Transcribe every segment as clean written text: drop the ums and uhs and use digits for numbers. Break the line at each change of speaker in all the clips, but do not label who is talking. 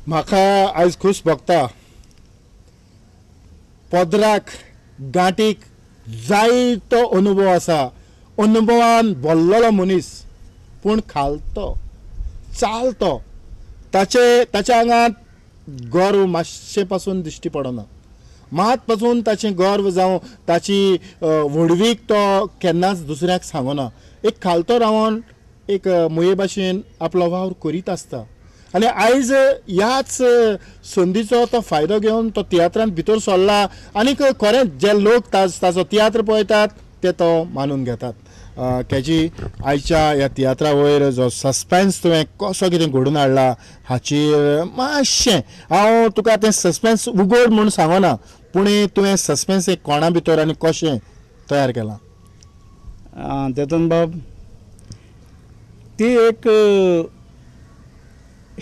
म्हाका आयज खूश भोगता पदराक गांठीक जायतो अनुभव आसा, अनुभवान भरलेलो मनीस, पूण खालतो चालतो ताचे ताच्या आंगांत गर्व मातशें पासून दिश्टी पडना, मात पासून ताचें गर्व जावं ताची व्हडवीक तो केन्नाच दुसऱ्याक सांगना। एक खालतो रावन एक मुये भाशेन आपलो वावर करीत आसता आनी आयज ह्याच संदीचो तो फायदो घेवन तो तियात्रांत भितर सरला आनीक खरेंच जे लोक ताचो तियात्र पळयतात ते तो मानून घेतात। केजी आयच्या ह्या तियात्रा वयर जो सस्पेन्स तुवें कसो कितें घडोवन हाडला हाचेर मातशें हांव तुका तें सस्पेन्स उगड म्हूण सांगना, पूण तुवें सस्पेन्स एक कोणा भितर आनी कशें तयार केलां?
तेतून बाब ती एक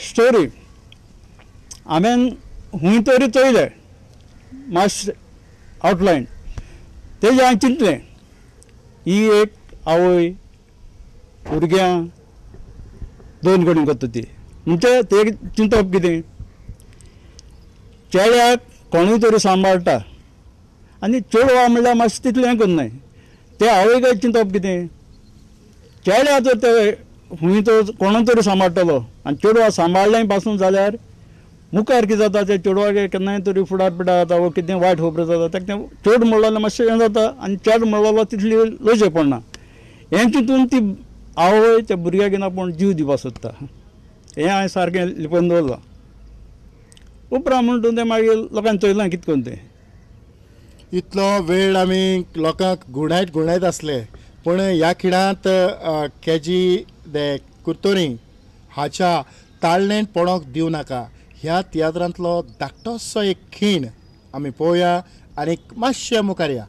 स्टोरी हांवें खूंय तरी चोयलें मातशें आवटलायन तेजें हांवें चिंतलें ही एक आवय भुरग्यां दोन कडेन करता ती, म्हणजे ते चिंतप कितें चेड्याक कोणूय तरी सांबाळटा आनी चेडवा म्हणल्यार मातशें तितलें हें करनाय, ते आवय चिंतप कितें चेड्या जर ते खूंय तर कोणूय तरी सांबाळटलो आनी चेडवा सांबाळ्ळें पासून जाल्यार मुखार कितें जाता ते चेडवाक केन्नाय तरी फुडार पिडार जाता वो कितें वायट खबर जाता ताका तें चेड म्हणलो जाल्यार मातशें हें जाता आनी चेड म्हणलो तितली लजे पडना, हें चिंतून ती आवय त्या भुरग्याक आपूण जीव दिवपाक सोदता, हें हांवें सारकें लिपोवन दवरलां। उपरांत म्हणटून तें मागीर लोकांनी चोयलां कितें करून तें.
इतलो वेळ आमी लोकांक गुणायत गुणायत आसले, पूण ह्या खिणांत केजी दे कुर्तोरी हाच्या ताळणेन पडोंक दिवं नाका ह्या तियात्रांतलो धाकटोसो एक खीण आमी पळोवया आनी मातशें मुखार या.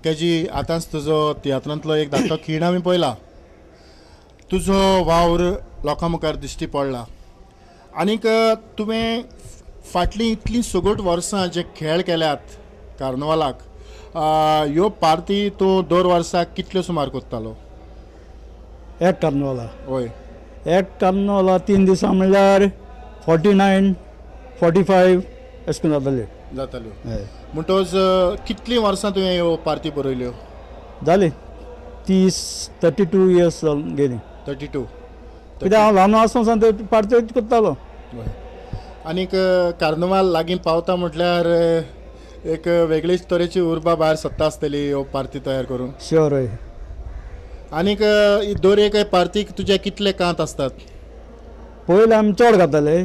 केजी आतांच तुजो तियात्रांतलो एक धाकटो खीण आमी पळयला, तुजो वावर लोकां मुखार दिश्टी पडला आनीक तुवें फाटलीं इतलीं सगट वर्सां जे खेळ केल्यात कार्नवालाक, ह्यो पार्ती तूं दर वर्साक कितल्यो सुमार करतालो?
एक कार्नवाला?
हय,
एक कार्नवाला 3 दिसां म्हणल्यार 49 45 अशें करून जाताल्यो.
जाताल्यो. म्हणटोच कितलीं वर्सां तुवें ह्यो पार्ती बरयल्यो?
जाली 32 इयर्स गेली.
32?
कित्याक हांव ल्हान आसतना ते पार्ती करतालो.
आनीक कार्नवाल लागीं पावता म्हटल्यार एक वेगळीच तरेची उर्बा भायर सत्ता आसतली ह्यो पार्ती तयार करूंक.
शुअर. हय.
आनीक दर एक पार्तीक तुजे कितले कांत आसतात?
पयलीं आमी चड घाताले,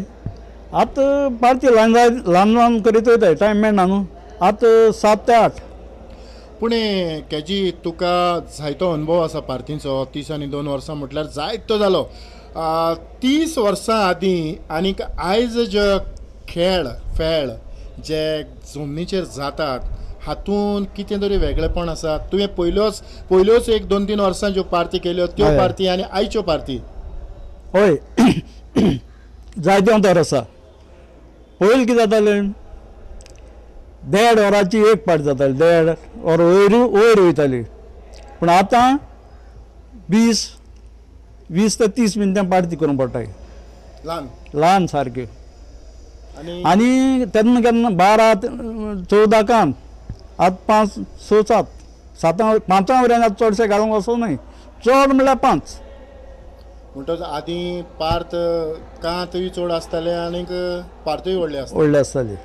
आतां पार्ती ल्हान ल्हान ल्हान करीत वयताय, टायम मेळना न्हू. आतां 7 ते 8.
पूण केजी तुका जायतो अनुभव आसा पार्तींचो, 30 आनी 2 वर्सां म्हटल्यार जायतो जालो. 30 वर्सां आदीं आनीक आयज जे खेळ फेळ जे जमनीचेर जातात हातून कितें तरी वेगळेपण आसा. तुवें पयल्योच 1 2 3 वर्सां ज्यो पार्ती केल्यो त्यो पार्ती आनी आयच्यो पार्ती.
हय, जायते अंतर आसा. पयलीं कितें जातालें, 1.5 वरांची एक पार्टी जाताली, 1.5 वर वयर वयताली. पूण आतां 20 ते 30 मिनटां पार्टी करूंक पडटा,
ल्हान
ल्हान सारकी. आनी तेन्ना केन्ना 12 14 काम, आतां 5 6 7 7 5 वयल्यान आतां चडशे घालूंक वचो न्हय, चड म्हणल्यार 5.
म्हणटच आदीं पार्त कांतूय चड आसताले आनीक पार्तूय व्हडले आसताले,
व्हडले आसताले.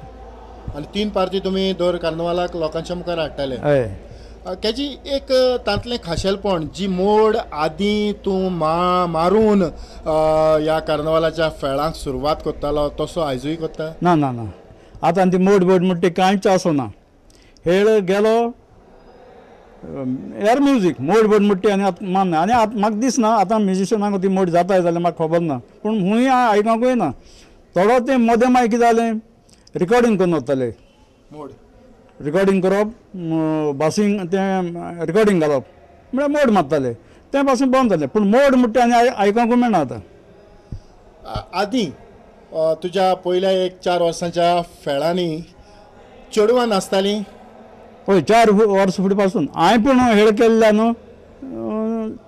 आनी 3 पार्ती तुमी दर कार्नवालाक लोकांच्या मुखार हाडटाले.
हय.
केजी एक तांतलें खाशेलपण जी मोड आदीं तूं मारून ह्या कार्नवालाच्या फेळांक सुरवात करतालो तसो आयजूय करता?
ना ना ना, आतां ती मोड बोड म्हणटा ती कांयच आसना. हेळ गेलो एर म्युजीक मोड बोड म्हणटा आनी आतां मानना. आनी आतां म्हाका दिसना आतां म्युजिशनांक ती मोड जाता जाल्यार म्हाका खबर ना, पूण हुंय आयकूंकूय ना. थोडो तें मदें मागीर कितें जालें, रिकॉर्डींग करून वताले,
मोड
रिकॉर्डींग करप, बासींग तें रिकॉर्डींग घालप म्हळ्यार मोड मारताले, तें पासून बंद जालें. पूण मोड म्हणटा आनी आयकूंक मेळना आतां.
आदीं तुज्या पयल्या 1 4 वर्सांच्या फेळांनी चेडवां नासतालीं?
हय, 4 वर्सां फुडें पासून हांवें पूण हेळ केल्ल्या न्हू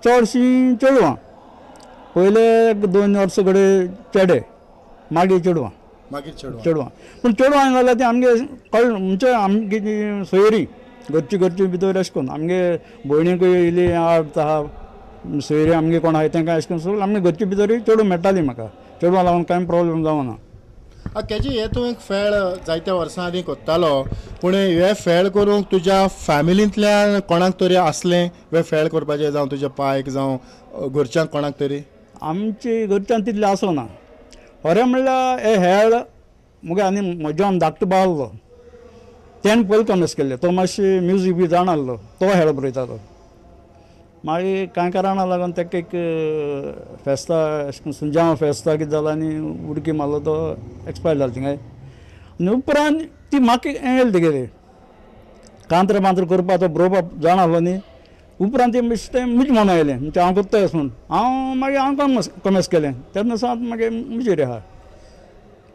चडशीं चेडवां. पयले 1 2 वर्सां कडेन चेडे, मागीर चेडवां,
मागीर
चेडवां. पूण चेडवां जाल्यार ती आमगे कळ म्हणजे आमगे सोयरी घरची घरची भितर अशें करून आमगे भयणीकूय येयली 8 10 सोयरी आमगे कोण आहाय तेंकां अशें करून सगळें आमगे घरचे भितरूय चेडूं मेळटाली म्हाका. चेडवां लागून कांय प्रोब्लेम जावना.
केजी हे तूं एक फेळ जायत्या वर्सां आदीं करतालो, पूण हे फेळ करूंक तुज्या फॅमिलींतल्यान कोणाक तरी आसलें वे फेळ करपाचें, जावं तुज्या पायक जावं घरच्यांक कोणाक तरी?
आमचे घरच्यान तितलें आसना. खरें म्हणल्यार हे हेळ मुगे आनी म्हजो आम धाकटो भाव आहलो, तेणें पयलीं कॉमेस केल्लें, तो मातशें म्युजीक बी जाणा आहलो, तो हेळ बरयतालो. मागीर कांय कारणां लागून ताका एक फेस्ता अशें करून सुंजांव फेस्ता कितें जालां आनी उडकी मारलो, तो एक्सपायर जालो थिंगाय. आनी उपरांत ती म्हाका हें येयली तेगेली कांत्र मांत्र करपाक, तो बरोवपाक जाणा आहलो न्ही. उपरांत ती तें म्हजे मना आयलें म्हणजे हांव करता अशें म्हूण, हांव मागीर हांव कॉमेस केलें. तेन्ना सावन मागीर म्हजेर आहा.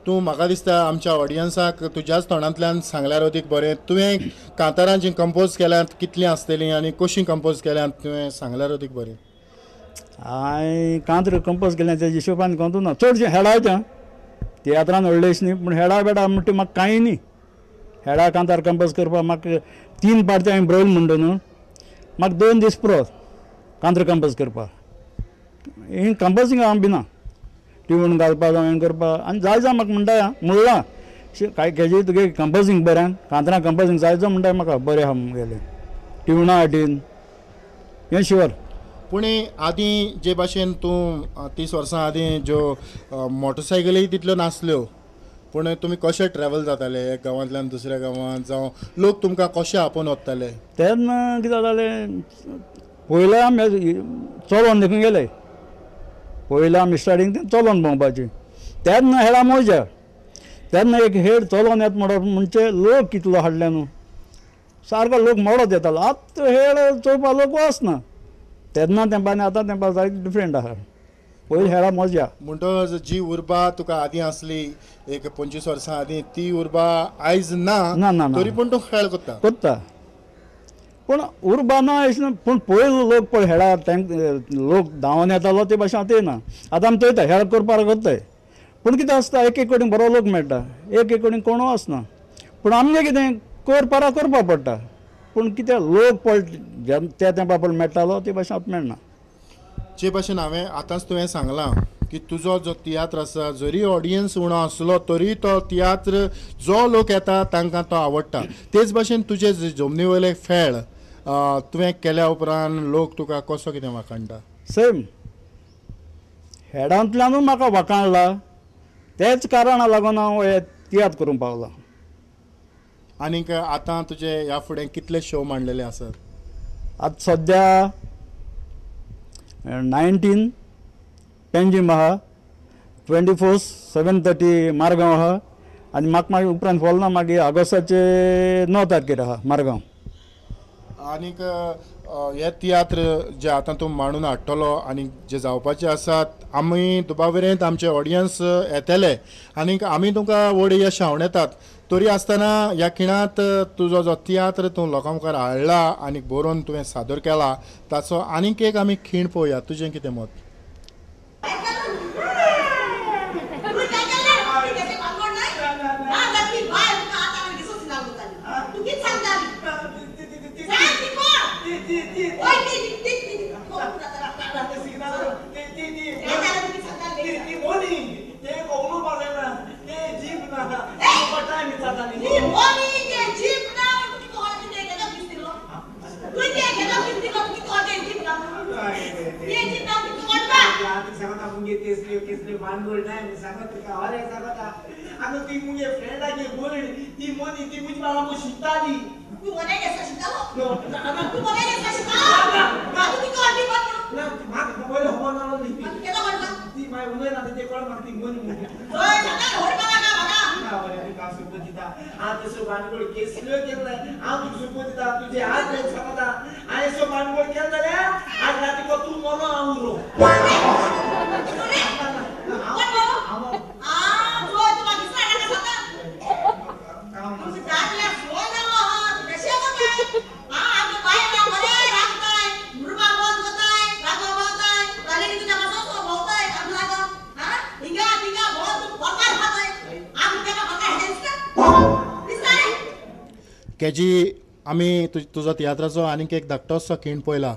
तूं म्हाका दिसता आमच्या ऑडियन्साक तुज्याच तोंडांतल्यान सांगल्यार अदीक बरें. तुवें कांतारां जीं कंपोज केल्यांत कितलीं आसतलीं आनी कशीं कंपोज केल्यांत तुवें सांगल्यार अदीक बरें.
हांवें कांत्र कंपोज केल्या तेजे हिशोबान कोंतू ना, चडशें हेडाचें तियात्रान व्हडलें न्ही, पूण हेडा बेडा म्हणटा म्हाका कांय न्ही. हेडा कांतार कंपोज करपाक म्हाका 3 पार्टी हांवें बरयलें म्हणटा न्हू, म्हाका 2 दीस पुरो कांत्र कंपोज करपाक. हें कंपोजींग हांव भिना, ट्यून घालपा जावं हें करपा. आनी जाय जाय म्हाका म्हणटा म्हणलां कांय केजी तुगे कंपोजींग बरें, कांतरां कंपोजींग जाय जाय म्हणटा म्हाका बरें आहा मुगेलें ट्युना हाटीन हें शुअर.
पूण आदीं जे भाशेन तूं 30 वर्सां आदीं ज्यो मोटरसायकली तितल्यो नासल्यो, पूण तुमी कशें ट्रॅवल जाताले एक गांवांतल्यान दुसऱ्या गांवांत, जावं लोक तुमकां कशें आपोवन वताले?
तेन्ना कितें जातालें, पयलें आमी चलोन देखून गेले, पयलें आमी स्टार्टींग तें चलोन भोंवपाची. तेन्ना हेडा मजा, तेन्ना एक हेड चलोन येता म्हणप म्हणजे लोक कितलो हाडले न्हू, सारको लोक मोडत येतालो. आतां हेड चोवपाक लोक वचना. तेन्ना तेंपा आनी आतां तेंपा जायते डिफरंट आहा. पयलीं हेडा मजा.
म्हणटकच जी उर्बा तुका आदीं आसली एक 25 वर्सां आदीं, ती उर्बा आयज ना.
ना,
तरी पूण तूं खेळ करता?
करता, पूण उर्बा ना अशें. पूण पयलो लोक पळय हेडा लोक धांवन येतालो ते भाशेन आतां येना. आतां आमी चोयता हेळ करपाक करताय, पूण कितें आसता एक एक कडेन बरो लोक मेळटा, एक एक कडेन कोणू आसना. पूण आमगें कितें करपाक करपाक पडटा, पूण कितें लोक पळय त्या तेंपा पळय मेळटालो ते भाशेन आतां मेळना.
जे भाशेन हांवें आतांच तुवें सांगलां की तुजो जो तियात्र आसा, जरी ऑडियन्स उणो आसलो तरी तो तियात्र जो लोक येता तांकां तो आवडटा. तेच भाशेन तुजे जमनी वयले फेळ तुवें केल्या उपरांत लोक तुका कसो कितें वाखाणटा?
सेम हेडांतल्यानूय म्हाका वाखाणला, तेच कारणाक लागून हांव हे तियात्र करूंक पावलां.
आनीक आतां तुजे ह्या फुडें कितले शो मांडलेले आसात?
आतां सद्या 19 पेंजीम आहा, 24 7:30 मारगांव आहा आनी म्हाका मागीर उपरांत फोल ना, मागीर ऑगस्टाचे 9 तारखेर आहा मारगांव.
आनीक हे तियात्र जे आतां तूं मांडून हाडटलो आनी जे जावपाचे आसात, आमी दुबावरेंत आमचे ऑडियन्स येतले आनीक आमी तुमकां व्हड यश आंवडेतात. तरी आसतना ह्या खिणांत तुजो जो तियात्र तूं लोकां मुखार हाडला आनी बरोवन तुवें सादर केला ताचो आनीक एक आमी खीण पळोवया. तुजें कितें मत? केजी, आमी तुजो तियात्राचो आनीक एक धाकटोसो खीण पळयला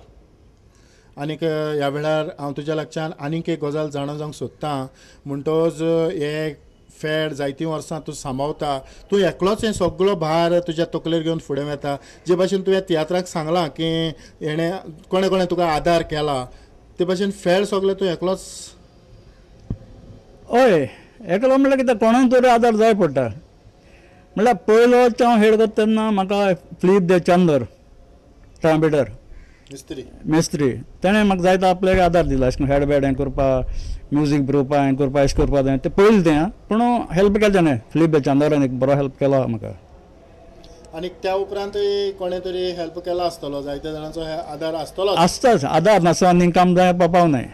आनीक ह्या वेळार हांव तुज्या लागच्यान आनीक एक गजाल जाणा जावंक सोदतां. म्हणटोच हे फेड जायतीं वर्सां तूं सांबाळता, तूं एकलोच हें सगळो भार तुज्या तकलेर घेवन फुडें वता. जे भाशेन तुवें तियात्राक सांगलां की हेणें कोणें कोणें तुका आदार केला, ते भाशेन फेड सगळें तूं एकलोच?
हय, एकलो म्हणल्यार कितें, कोणाक तरी आदार जाय पडटा. म्हणल्यार पयलो हांव हेड करता तेन्ना म्हाका फिलीप दे चांदर ट्रांपेटर मिस्त्री तेणें म्हाका जायतो आपल्याक आदार दिला, अशें करून हेड बेड हें करपाक, म्युजीक बरोवपाक, हें करपाक, अशें करपाक जाय तें पयलें तें, पूण हेल्प केलें तेणें. फिलीप दे चांदरान एक बरो हेल्प केलो म्हाका.
आनी त्या उपरांतूय कोणें तरी हेल्प केला आसतलो, जायत्या जाणांचो आदार आसतलो.
आसताच आदार नासता आनी काम जाय पावनाय.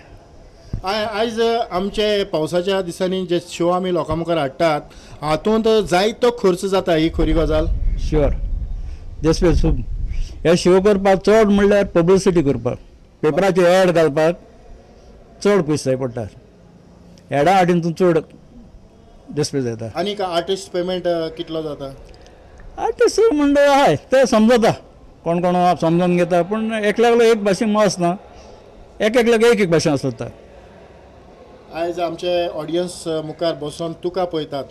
आयज आमचे पावसाच्या दिसांनी जे शो आमी लोकां मुखार हाडटात हातूंत जायतो खर्च जाता, ही खरी गजाल?
शुअर, देसपेस हे शो करपाक चड म्हणल्यार पब्लिसिटी करपाक, पेपराचे एड घालपाक चड पयशे जाय पडटात. एडा हाडून तूं चड देसपेस जाता.
आनीक आर्टिस्ट पेमेंट कितलो जाता?
आर्टिस्ट म्हणटा हय ते समजता, कोण कोण समजून घेता, पूण एकल्याक एक भाशेन मस ना, एक एकल्याक एक एक भाशेन आसता.
आयज आमचे ऑडियन्स मुखार बसून तुका पळयतात,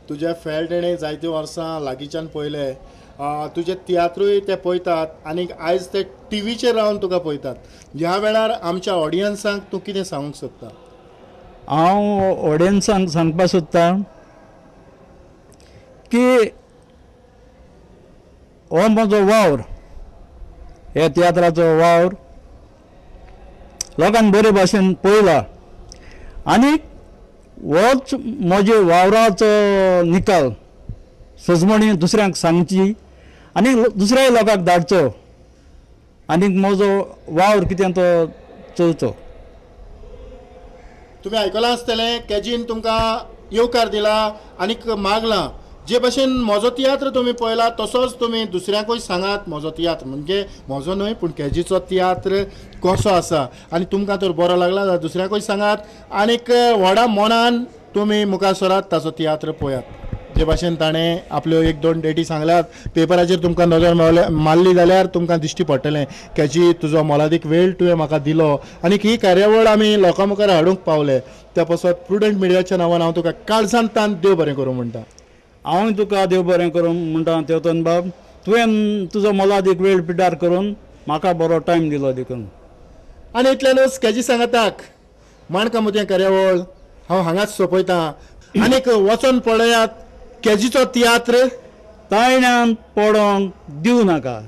तुज्या फेल्ड हेणें जायतीं वर्सां लागींच्यान पळयले, तुजे तियात्रूय ते पळयतात आनीक आयज ते टिवीचेर रावन तुका पळयतात. ह्या वेळार आमच्या ऑडियन्सांक तूं कितें सांगूंक सोदता?
हांव ऑडियन्सांक सांगपाक सोदता की हो म्हजो वावर, हे तियात्राचो वावर लोकांक बरे भाशेन पळयला आनी होच म्हजे वावराचो निकाल सजमणी दुसऱ्यांक सांगची आनी दुसऱ्याय लोकांक धाडचो आनी म्हजो वावर कितें तो चलचो.
तुमी आयकलां आसतलें, केजीन तुमकां येवकार दिला आनीक मागलां जे भाशेन म्हजो तियात्र तुमी पळयला तसोच तुमी दुसऱ्यांकूय सांगात म्हजो तियात्र, म्हणजे म्हजो न्हय पूण केजीचो तियात्र कसो आसा आनी तुमकां तर बरो लागला जाल्यार दुसऱ्यांकूय सांगात आनीक व्हडा मनान तुमी मुखार सरात, ताचो तियात्र पळयात. जे भाशेन ताणें आपल्यो एक दोन डेटी सांगल्यात, पेपराचेर तुमकां नजर मारली जाल्यार तुमकां दिश्टी पडटलें केजी तुजो मोलादीक वेळ तुवें म्हाका दिलो आनीक ही कार्यावळ आमी लोकां मुखार हाडूंक पावले त्या पासत प्रुडंट मिडियाच्या नांवान हांव तुका काळजान तान देव बरें करूं म्हणटा.
हांव तुका देव बरें करूं म्हणटा तेवतन बाब, तुवें तुजो मोलादीक वेळ पिड्ड्यार करून म्हाका बरो टायम दिलो देखून.
आनी इतल्यानूच केजी सांगाताक माणकां मोतयां कार्यावळ हांव हांगाच सोंपयतां आनीक वचोन पळयात केजीचो तियात्र
तायण्यान पडोंक दिवं नाका.